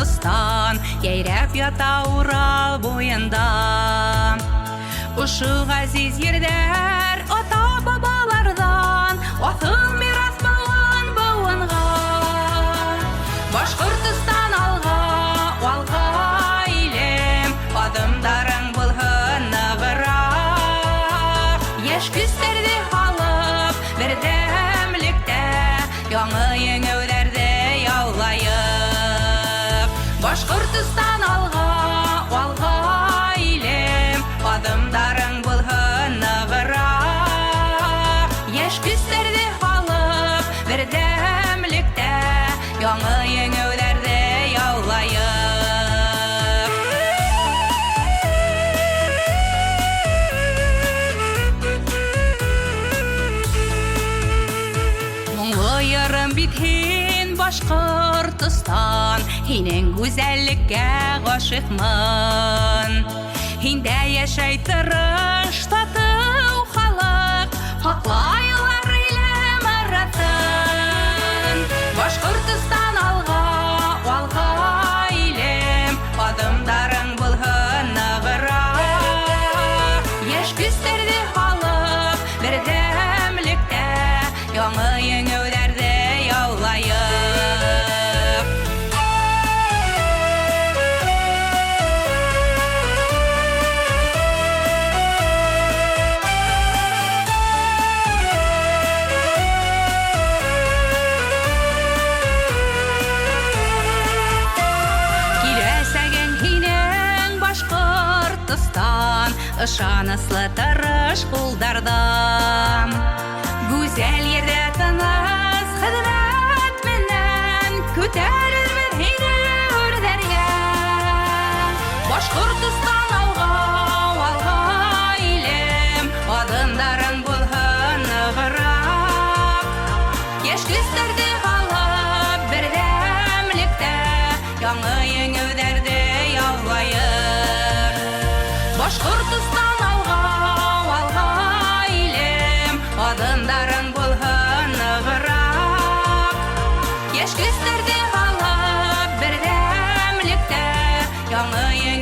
Башкортостан Йәйрәп ята Урал буенда. Ушу газиз ерҙәр ата-бабаларҙан Аҫыл мираҫ быуын быуынға. Башҡортостан алға, алға, илем, Аҙымдарың булһын нығыраҡ. Йәш көстәрҙе һалып, берҙәмлектә Яңы еңеүҙәрҙе яулайыҡ. Башҡортостан алға, алға, илем, Аҙымдарың булһын нығыраҡ. Йәш көстәрҙе һалып, берҙәмлектә Яңы еңеүҙәрҙе яулайыҡ. Моңло йырым бит һин, Башҡортостан, Һинең гүзәллеккә ғашиҡмын. Һиндә йәшәй тырыш, татыу халыҡ, Һаҡлайлар илем ырыҫын. Башҡортостан алға, алға, илем, Аҙымдарың булһын нығыраҡ. Йәш көстәрҙе һалып, берҙәмлектә Яңы еңеүҙәрҙе яулайыҡ. Киләсәгең һинең, Башҡортостан, Ышаныслы тырыш ҡулдарҙа. Гүзәл ерҙә тыныс хеҙмәт менән Күтәрербеҙ һине үрҙәргә. Башҡортостан алға, алға, илем, Аҙымдарың булһын нығыраҡ. Йәш көстәрҙе һалып, берҙәмлектә Яңы еңеүҙәрҙе яулайыҡ. Башҡортостан алға, алға, илем, Аҙымдарың булһын нығыраҡ. Йәш көстәрҙе һалып, берҙәмлектә Яңы еңеүҙәрҙе